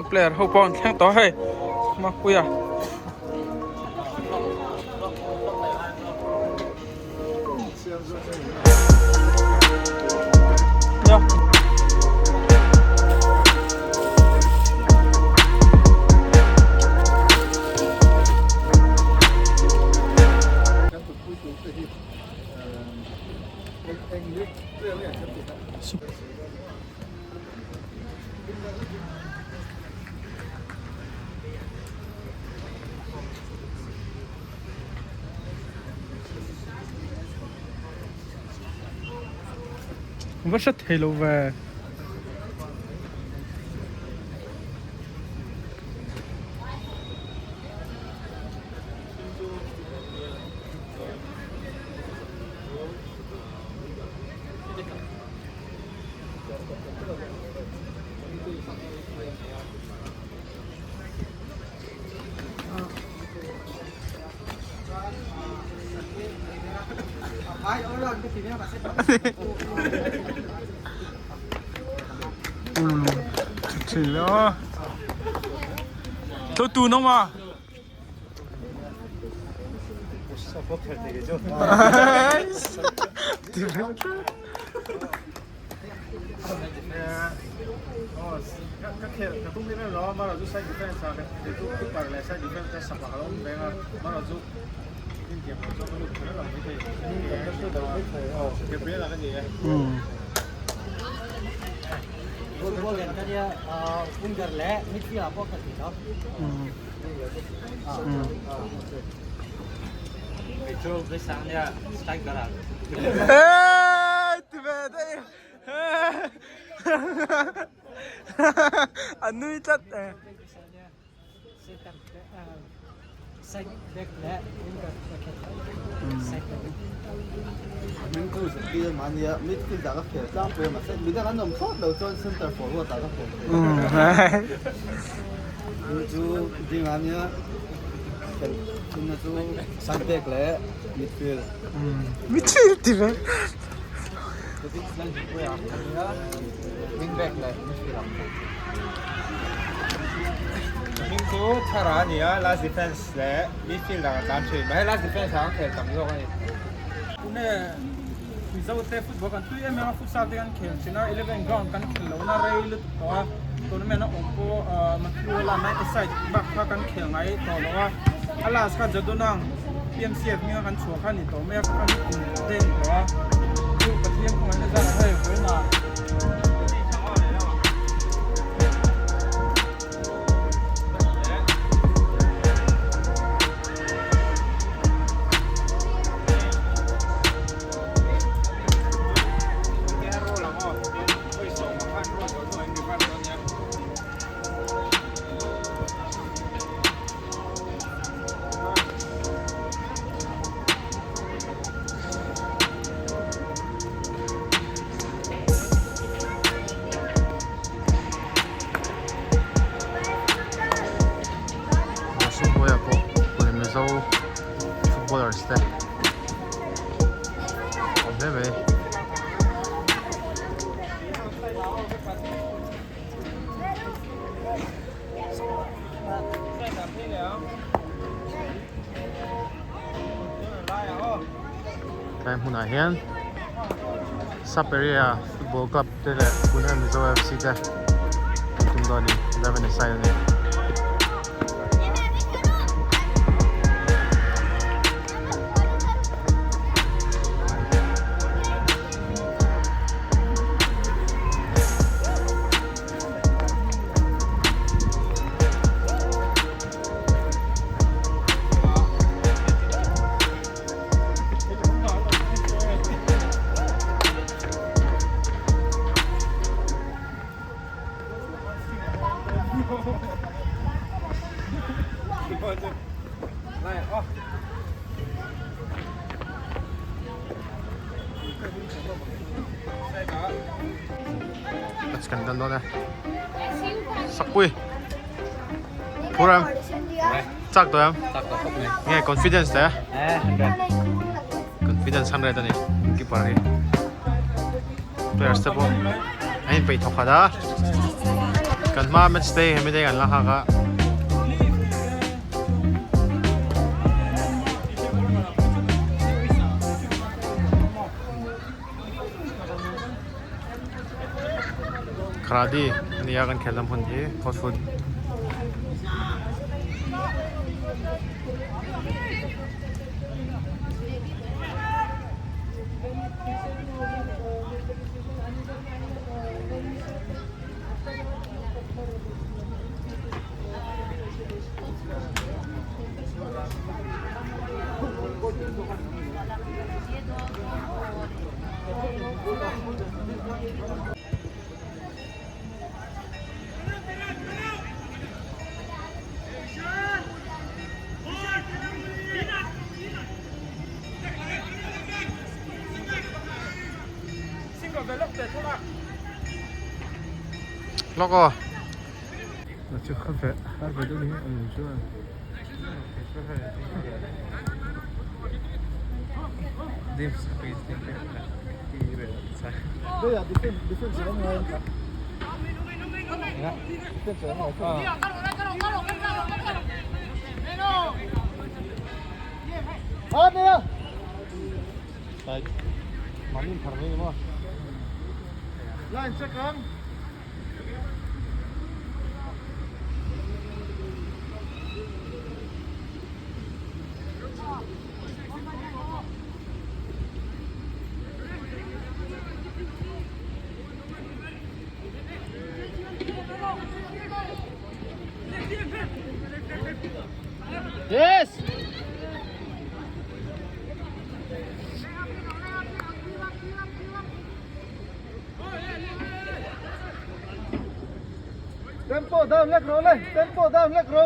player ho pawh an thleng tawh a hei Mapuia. Va hre thei lo ve. Tôi tù nó mà. A nui tlat e. Midfield ti ve. Hming chu Thara a ni a, last defence leh midfield ah ka tlan thin. Mahse last defence ah ka khel tam zawk a ni. Pune Mizote football kan tui em em a, futsal te kan khel thin a, eleven ground kan khel lohna rei lutuk tawh a, tournament a awm pawh Matthew a lan a side bak kha kan khel ngai tawh lo a, a last kha Jadonang PMCF hminga kan chhuah kha a ni tawh mai a, kha ni kum te a ni tawh a, chu Pathian khawngaihna zat hei vawiinah. Sumhnuaiah pawh pawh Mizo footballers te awm hle mai. Tlai hmunah hian sub area football club te leh Pune Mizo FC te an tum dawn a ni 11 a side a ni. Kan dan dawn e Sakpui Phur em Chak tawh em Nge confidence te Confidence 100 ani keeper hi Players te pawh an inpeih thawk khat a. Kan hma match day hemi te kan la nghak a. Kharadi ania kan khelna hmun hi hot food. Lawk aw. Yes! Tempo down lek ro le, tempo down lek ro.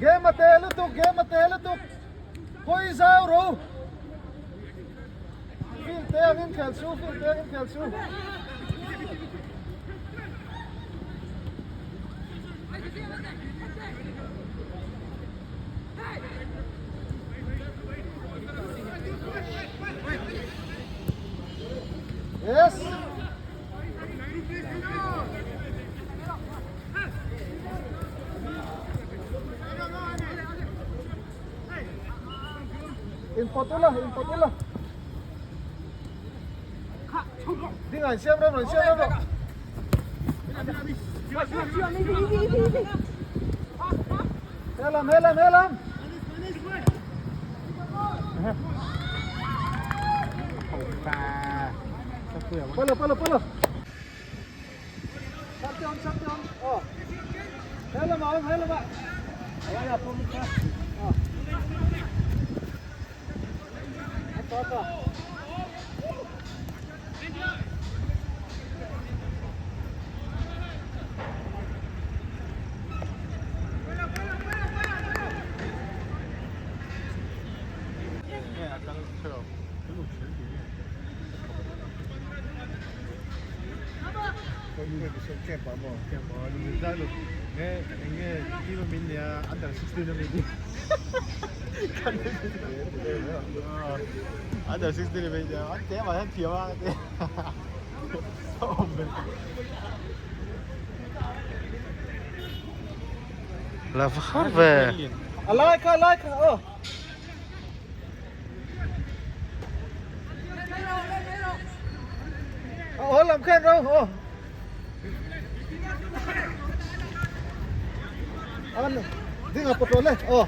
Game a te lutuk, game a te lutuk. Hawi zau ro. Field te angin khel su, field te angin khel su. Yes. Input ula, input ula. Ding anh xem đâu rồi, xem đâu rồi. Helam, helam, helam. Pala, pala, pala. Under 16 bây giờ anh té mà anh chiều anh té. La har ve. Alai kha, alai kha. Oh. Ồ, làm khen đâu. Ồ. Anh, đi ngập một rồi lên. Ồ.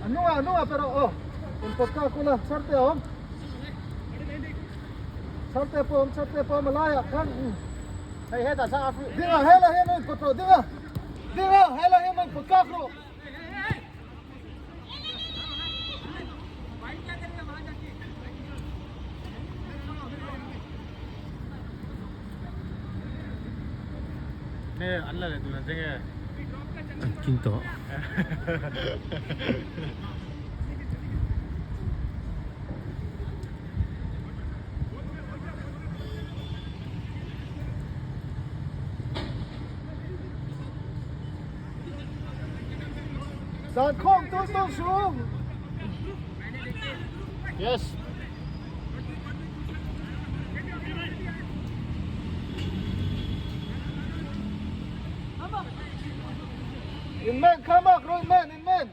Anunga anunga pero oh in potka kula charte awm charte pawh awm charte pawh awm alaiah khan Hei hetah chuan a free dinga helai hian in pawt rawh dinga dinga helai hian in pawt kak rawh. Ne an la leh dun ang che nge? An kin tawh. Zan khawng tul tul su. Yes. In man, come up, roll man, in man.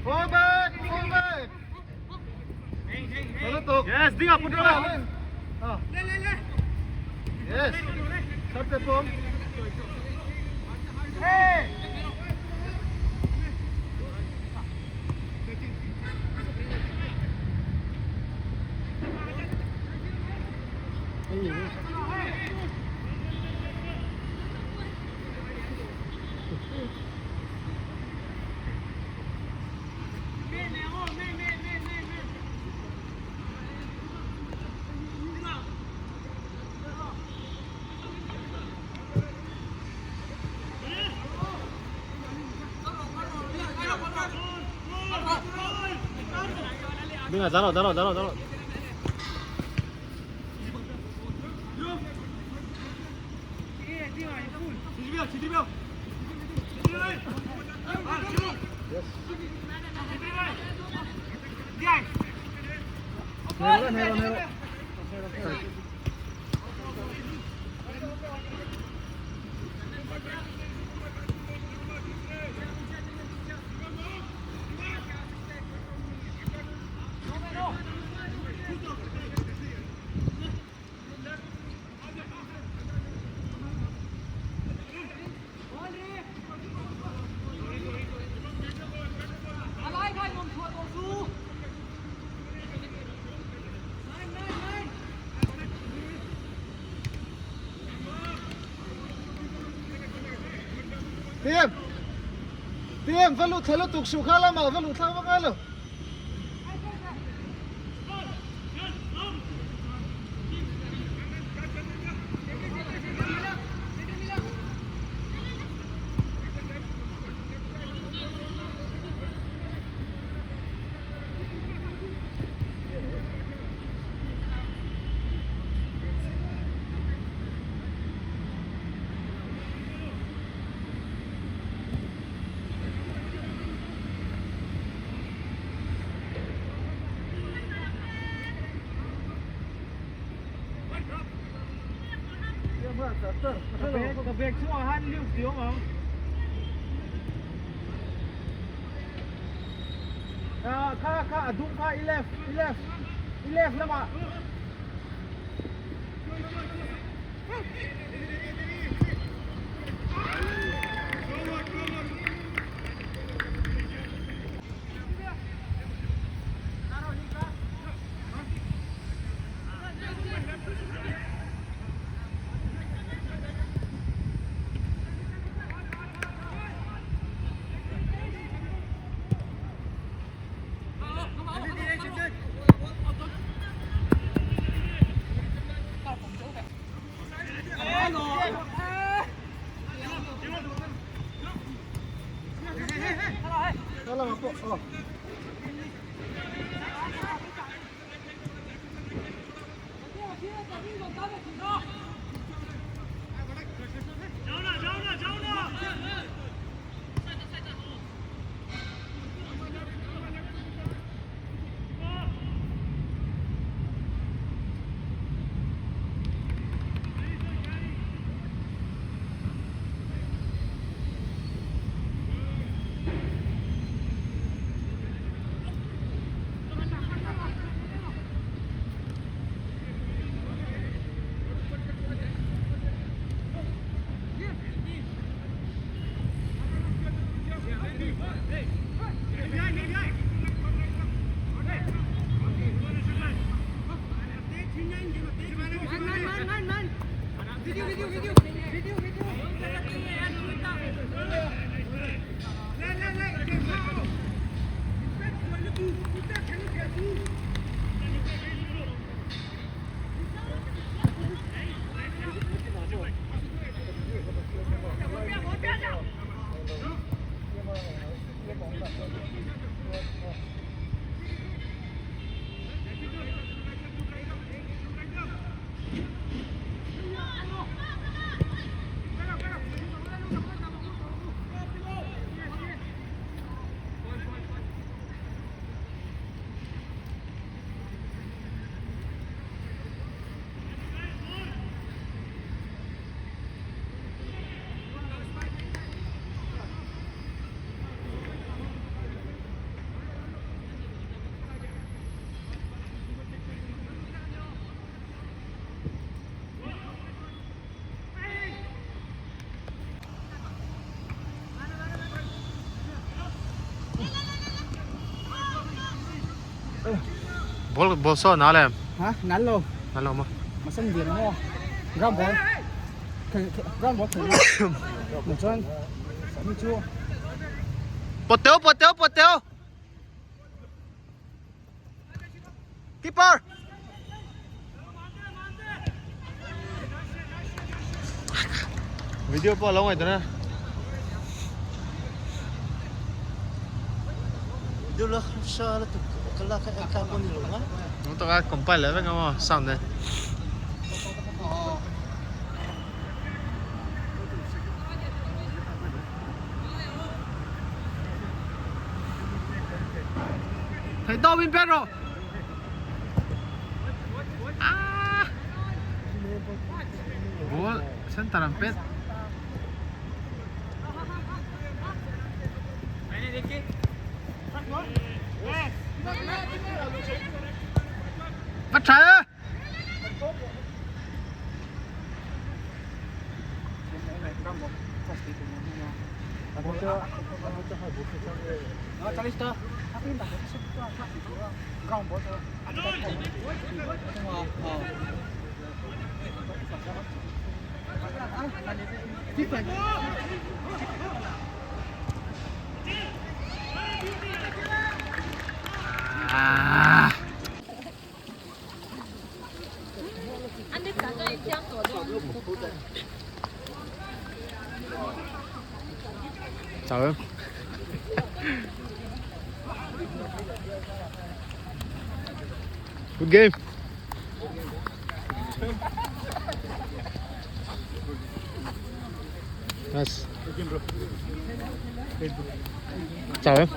Fall back, fall back. Yes, ding up, put Ah. Yes. Sarte pom. Hey. Dinga, zalo, zalo, zalo, zalo. Nero, nero, nero. Tiêm. Tiêm va lut thla lutuk suh kha lamah va luh thlak vak ngai lo. Ka bag chungah khan liuk ti awm ang. Kha kha a dum kha i left i left i left lamah. Ball ball saw nal em? Hả? Nal lo. Nal lo maw? Masan lian maw? Ground ball. Ground ball thei na. Chuan mi chu. Pawt teuh pawt teuh pawt teuh. Keeper! Video pawh a lo ngaih dawn e. Nung taka compile leh vek ang aw sound e. Thei tawp in pet rawh. Ah! Ball center an pet. Bắt trái á. Ah. Chào em. Good game. Nice. Chào em.